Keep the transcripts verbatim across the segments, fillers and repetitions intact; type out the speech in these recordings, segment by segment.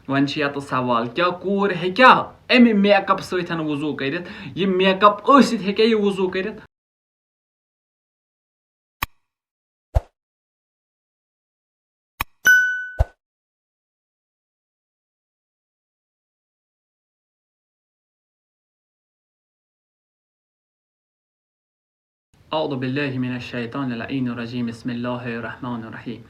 وۄنۍ چھِ ییٚتہِ سوال، کیٛاہ کوٗر ہیٚکیٛاہ اَمہِ میک اپ سۭتۍ وضوٗ کٔرِتھ؟ یہِ میک اپ ٲسِتھ ہیٚکیٛاہ یہِ وضوٗ کٔرِتھ؟ أعوذ بالله من الشيطان اللعين الرجيم. بسم الله الرحمن الرحيم.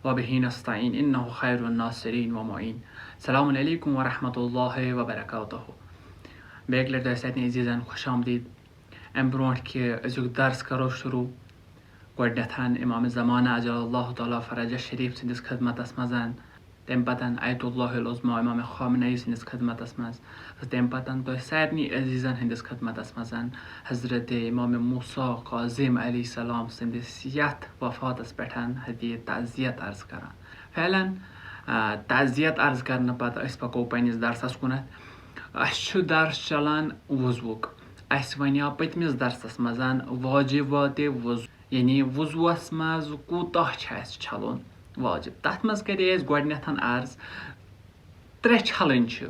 وبه نستعين. إنه خير الناصرين ومعين. السلام عليكم ورحمة الله وبركاته. بیٚیہِ اَکہِ لَٹہِ تۄہہِ سارنٕے عزیٖزَن خوش آمدید. اَمہِ برونٛٹھ کہِ أزیُک درس کَرو شروٗع، گۄڈٕنٮ۪تھ اِمام زمانہ عجل اللہ تعالیٰ فرجہ شریٖف سٕنٛدِس خدمتَس منٛز، تَمہِ پَتہٕ آیت اللہ العظمیٰ اِمام خامنہ ای سٕنٛدِس خدمتَس منٛز، تہٕ تَمہِ پَتہٕ تۄہہِ سارنٕے عزیٖزَن ہٕنٛدِس خدمتَس منٛز، حضرت امام موسیٰ کاظم علیہ السلام سٕنٛدِس یَتھ وفاتَس پٮ۪ٹھ ہدیہِ تعزیت عرض کران۔ فعلاً، آ، تعزیت عرض کرنہٕ پتہٕ أسۍ پکو پننِس درسس کُنتھ۔ اسہِ چھُ درس چلان وضوُک۔ اسہِ ونیو پٔتمِس درسس منٛز واجبات وضو، یعنی وضوس منٛز کوٗتاہ چھُ اسہِ چھلُن واجب۔ تتھ منٛز کرے اسہِ گۄڈٕنیتھ عرض، ترٛےٚ چھلٕنۍ چھِ۔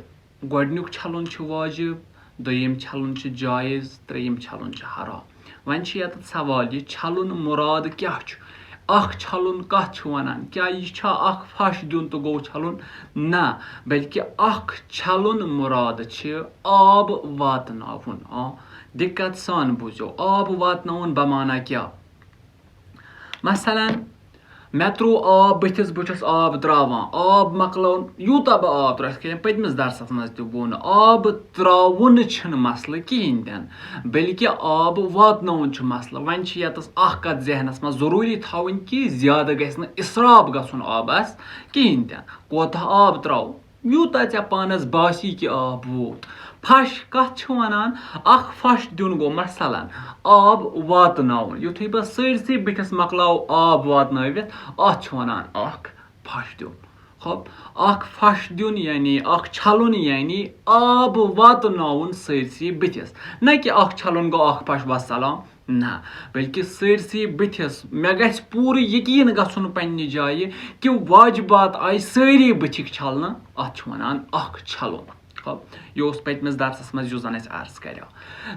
گۄڈٕنیُک چھلُن چھُ واجب، دوٚیِم چھلُن چھُ جٲیز، ترٛیٚیِم چھلُن چھُ حرام۔ وۄنۍ چھُ ییٚتٮ۪تھ سوال، یہِ چھلُن مُراد کیٛاہ چھُ؟ اکھ چھلُن کتھ چھُ ونان؟ کیٛاہ یہِ چھا اکھ پھش دیُن تہٕ گوٚو چھلُن؟ نہ، بلکہِ اکھ چھلُن مُراد چھِ آب واتناوُن۔ آ، دقت سان بوٗزِو، آب واتناوُن بمعنہ کیٛاہ؟ مثلاً، مےٚ ترٛوو آب بٕتھِس، بہٕ چھُس آب ترٛاوان، آب مۄکلاوُن، یوٗتاہ بہٕ آب ترٛاوٕ، یِتھ کٔنۍ پٔتمِس درسَس منٛز تہِ ووٚن، آب ترٛاوُن چھُنہٕ مسلہٕ کِہیٖنۍ تہِ نہٕ، بلکہِ آب واتناوُن چھُ مسلہٕ۔ وۄنۍ چھِ ییٚتَس اَکھ کَتھ ذہنَس منٛز ضروٗری تھاوٕنۍ کہِ زیادٕ گژھِ نہٕ اِسراف گژھُن آبَس کِہیٖنۍ تہِ نہٕ۔ کوتاہ آب ترٛاوو؟ یوٗتاہ ژےٚ پانَس باسی کہِ آب ووت۔ پھش کَتھ چھِ وَنان؟ اَکھ پھش دیُن گوٚو مثلاً آب واتناوُن۔ یُتھُے بہٕ سٲرسٕے بٕتھِس مۄکلاوٕ آب واتنٲوِتھ، اَتھ چھِ وَنان اَکھ پھش دیُن۔ خب، اَکھ پھش دیُن یعنی اَکھ چھَلُن یعنی آب واتناوُن سٲرسٕے بٕتھِس۔ نہ کہِ اَکھ چھَلُن گوٚو اَکھ پھش وَسَلام۔ نہ، بلکہِ سٲرسٕے بٕتھِس۔ مےٚ گژھِ پوٗرٕ یقیٖن گژھُن پننہِ جایہِ کہِ واجبات آیہِ سٲری بٕتھِکۍ چھلنہٕ، اَتھ چھُ وَنان اَکھ چھلُن۔ خب، یہِ اوس پٔتمِس درسَس منٛز یُس زَن اَسہِ عرض کَریو۔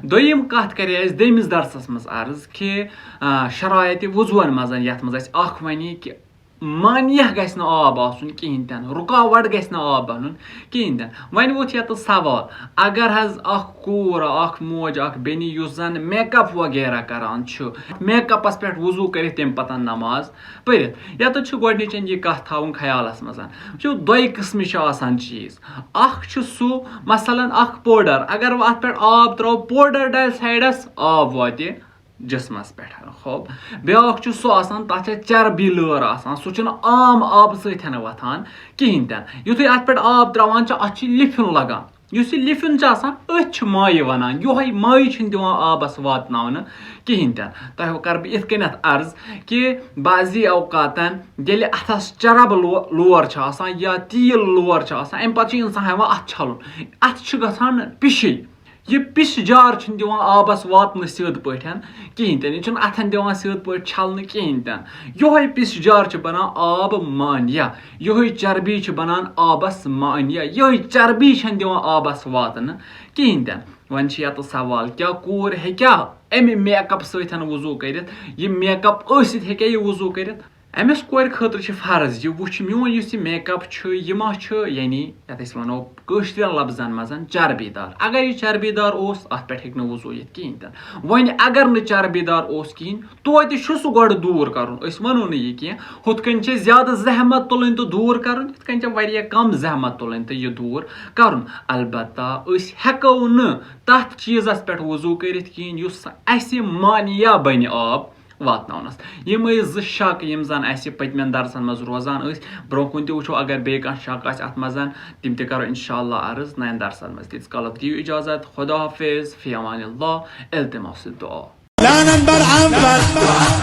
دوٚیِم کَتھ کَرے اَسہِ دوٚیمِس درسَس منٛز عرض کہِ، آ، شرایط وضوٗوَن منٛز یَتھ منٛز اَسہِ اَکھ وَنے کہِ مانیہ گژھِ نہٕ آب آسُن کِہیٖنۍ تہِ نہٕ، رُکاوٹ گژھِ نہٕ آب بَنُن کِہیٖنۍ تہِ نہٕ۔ وۄنۍ ووت ییٚتَس سوال، اگر حظ اَکھ کوٗر، اَکھ موج، اَکھ بیٚنہِ یُس زَن میک اپ وغیرہ کَران چھُ، میک اپَس پٮ۪ٹھ وضوٗ کٔرِتھ تَمہِ پَتَن نماز پٔرِتھ، ییٚتٮ۪تھ چھُ گۄڈٕنِچ یہِ کَتھ تھاوُن خیالَس منٛز۔ وٕچھِو، دۄیہِ قٕسمہِ چھِ آسان چیٖز۔ اَکھ چھُ سُہ، مثلاً، اَکھ پوڈَر، اگر وۄنۍ اَتھ پٮ۪ٹھ آب ترٛاوو، پوڈَر ڈَلہِ سایڈَس، آب واتہِ جسمس پٮ۪ٹھ۔ خب، بیٛاکھ چھُ سُہ آسان، تَتھ چھےٚ چربی لٲر آسان، سُہ چھُنہٕ عام آبہٕ سۭتۍ وۄتھان کِہیٖنۍ تہِ نہٕ۔ یُتھُے اَتھ پٮ۪ٹھ آب ترٛاوان چھِ، اَتھ چھُ لِفیُن لَگان۔ یُس یہِ لِفیُن چھُ آسان، أتھۍ چھُ مایہِ وَنان، یِہوٚے مایہِ چھُنہٕ دِوان آبَس واتناونہٕ کِہیٖنۍ تہِ نہٕ۔ تۄہہِ کَرٕ بہٕ یِتھ کٔنٮ۪تھ عرض کہِ بعضی اوقاتَن ییٚلہِ اَتھَس چرب لو-، لور چھُ آسان یا تیٖل لور چھُ آسان، اَمہِ پَتہٕ چھُ اِنسان ہٮ۪وان اَتھٕ چھَلُن، اَتھٕ چھُ گژھان پِشِج۔ یہِ پِش جار چھُنہٕ دِوان آبَس واتنہٕ سیوٚد پٲٹھۍ کِہیٖنۍ تہِ نہٕ، یہِ چھُنہٕ اَتھَن دِوان سیوٚد پٲٹھۍ چھَلنہٕ کِہیٖنۍ تہِ نہٕ۔ یِہوٚے پِش جار چھُ بَنان آب مانیہ، یِہوٚے چربی چھِ بَنان آبَس مانیہ، یِہوٚے چربی چھَنہٕ دِوان آبَس واتنہٕ کِہیٖنۍ تہِ نہٕ۔ وۄنۍ چھِ یَتَس سوال، کیٛاہ کوٗر ہیٚکیٛاہ اَمہِ میک اپ سۭتۍ وضوٗ کٔرِتھ؟ یہِ میک اپ ٲسِتھ ہیٚکیٛاہ یہِ وضوٗ کٔرِتھ؟ أمِس کورِ خٲطرٕ چھِ فرض یہِ وٕچھ، میون یُس یہِ میک اپ چھُ، یہِ ما چھُ، یعنی یَتھ أسۍ وَنو کٲشرٮ۪ن لفظن منٛز، چربی دار۔ اگر یہِ چربی دار اوس، اَتھ پٮ۪ٹھ ہیٚکہِ نہٕ وضوٗ یِتھ کِہیٖنۍ تہِ نہٕ۔ وۄنۍ اگر نہٕ چربی دار اوس کِہیٖنۍ، توتہِ چھُ سُہ گۄڈٕ دوٗر کَرُن۔ أسۍ وَنو نہٕ یہِ کینٛہہ، ہُتھ کٔنۍ چھِ زیادٕ زحمت تُلٕنۍ تہٕ دوٗر کَرُن، یِتھ کٔنۍ چھِ واریاہ کَم زحمت تُلٕنۍ تہٕ یہِ دوٗر کَرُن۔ البتہ أسۍ ہٮ۪کو نہٕ تَتھ چیٖزَس پٮ۪ٹھ وضوٗ کٔرِتھ کِہیٖنۍ، یُس اَسہِ مانیہ بَنہِ آب واتناونَس۔ یِمَے زٕ شَک یِم زَن اَسہِ پٔتمٮ۪ن درسَن منٛز روزان ٲسۍ، برٛونٛہہ کُن تہِ وٕچھو، اگر بیٚیہِ کانٛہہ شَک آسہِ اَتھ منٛز، تِم تہِ کَرو اِنشاء اللہ عرض نَیَن درسَن منٛز۔ تیٖتِس کالَس دِیِو اِجازت، خدا حافظ، فی امان اللہ، التماس دُعا۔ لعنت بر اول،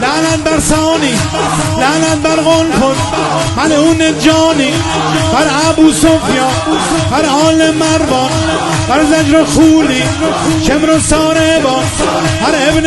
لعنت بر ثانی، لعنت بر قنفذ، ملعون جانی، بر ابو سفیان، بر آل مروان، بر زجر و خولی، شمر و ساربان، بر ابن